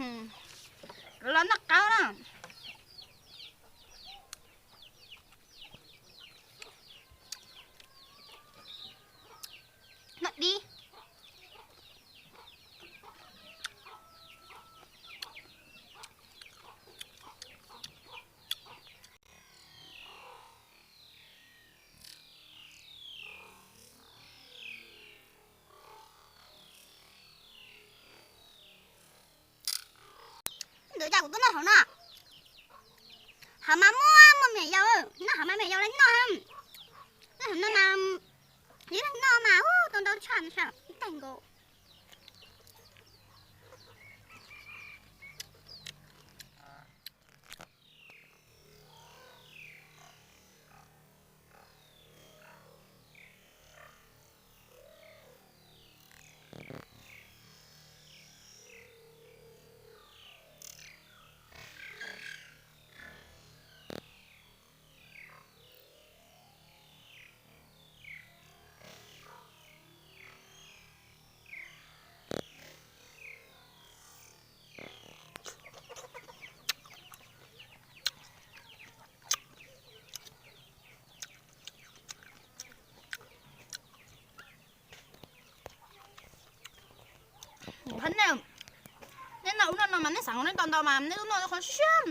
Los noj qab na. Noj dib. Ntawd cas kuv tuaj noj hauv no. Hauv mas muaj muaj me nyuam yaus, noj hauv mas me nyuam yaus lawv noj. Noj hauv no mas, noj mas ua tau ntau tshaj ib tag nkaus. Ua ne, neb noj ub noj no mas neb xav neb tau ntau mas neb twb noj qhov siab,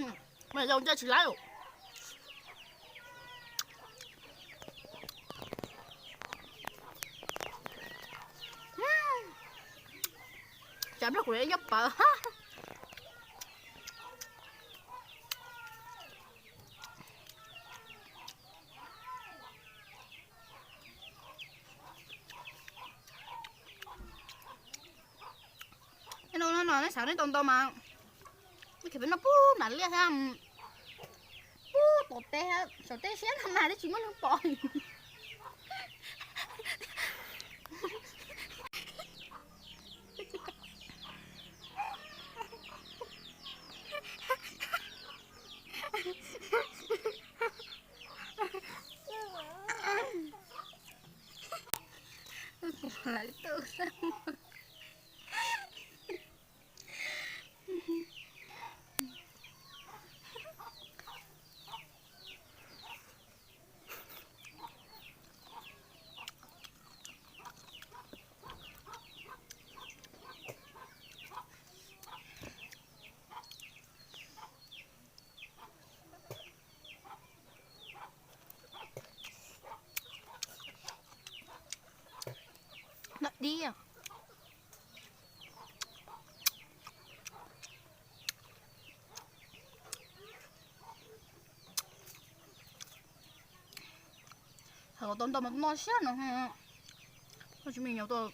mas zoo cia tsis laib. Cas nplooj kuv yuav pawv. No no no, neb xav neb tau ntau mas neb kheev peb noj pub nram liaj thiab, pub tom teb, saum teb siab no mas twb tsis muaj neeg pom. Lawv tuaj. Noj dib. Hais kom tau ntau mas noj siab no. Koj tsis me nyuam tuaj.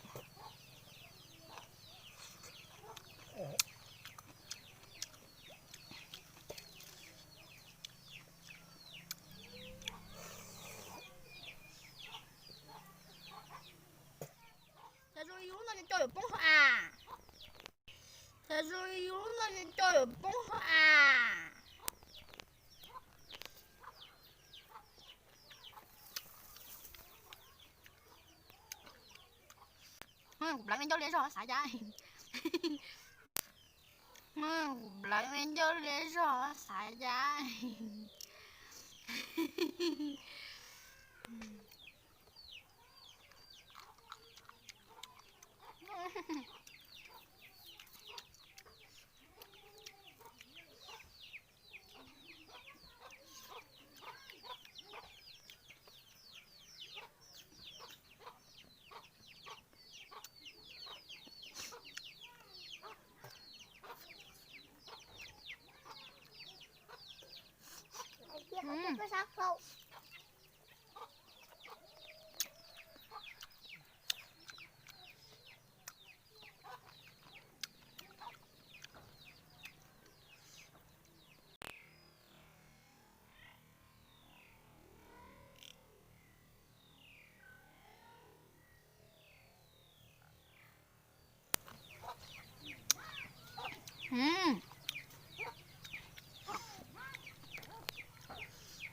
Cas zoo li yus lub ntoj co yuav poob hov a. Cas zoo li yus lub ntoj co yuav poob hov a. Kuv plawv me ncauj liab zog xav cas. Kuv plawv me ncauj liab zog xav cas.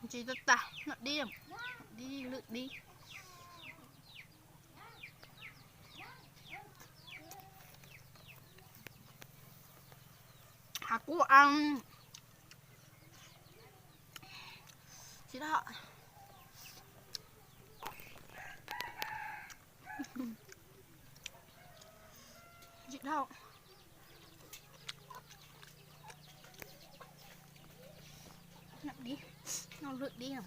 Ntsis tag tag, noj dib, dib lwm dib. Kuv tsis dhau. Tsis dhau. Noj dib, noj lwj dib.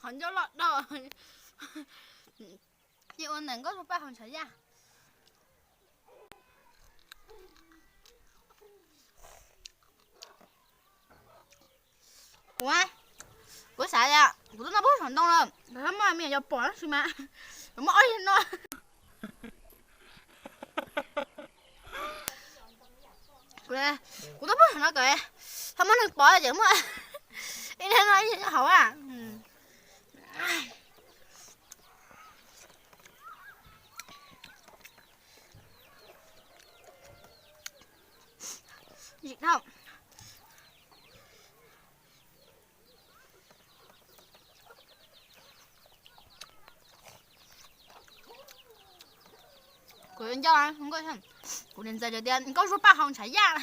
Qhov ncauj loj dhau. Ces ua ntawm Nkauj Zuag Paj hauv ntshav yaj. Kuv, kuv xav tias kuv twb noj pub saum ntoo lawm, muaj me nyuam yaus pom tab sis mas kuv muaj ob yig no. Kuv twb pub saum no kom ho muaj neeg pom ces muaj ib leeg no ib yig nyob hauv a. Zim dhau. Kuv ncauj, kuv niam ntxawm tias Nkauj Zuag Paj hauv ntshav yaj.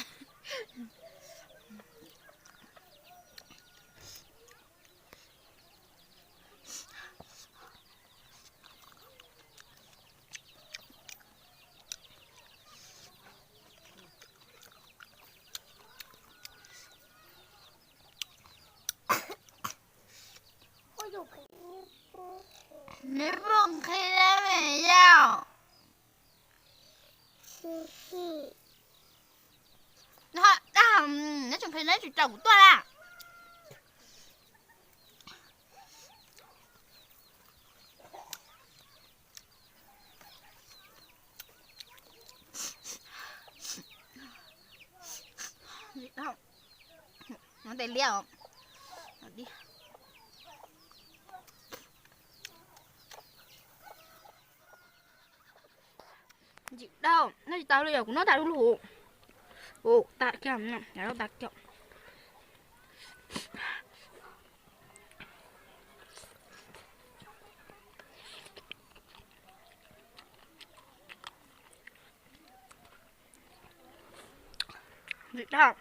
Neb puas nqhis dab me yau? Neb tsis nqhis neb tsis raws kuv tuaj na. Ntej liab. Ntsim dhau, noj tsis tau li, yog kuv noj tas lub lub. Ua tas kiag, tas kiag. Ntsim dhau.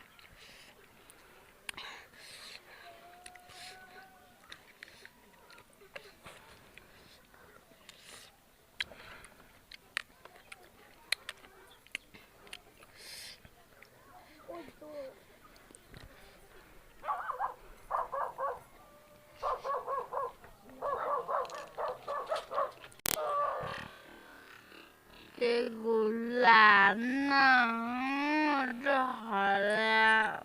Ces kuv lam noj rau hauv lawm.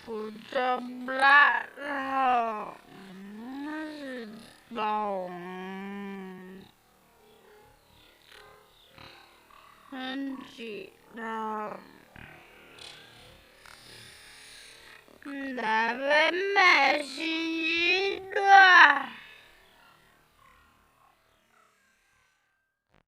Kuv tso plab los, tsis tau. Ntsim dhau. Ntawd peb mam sib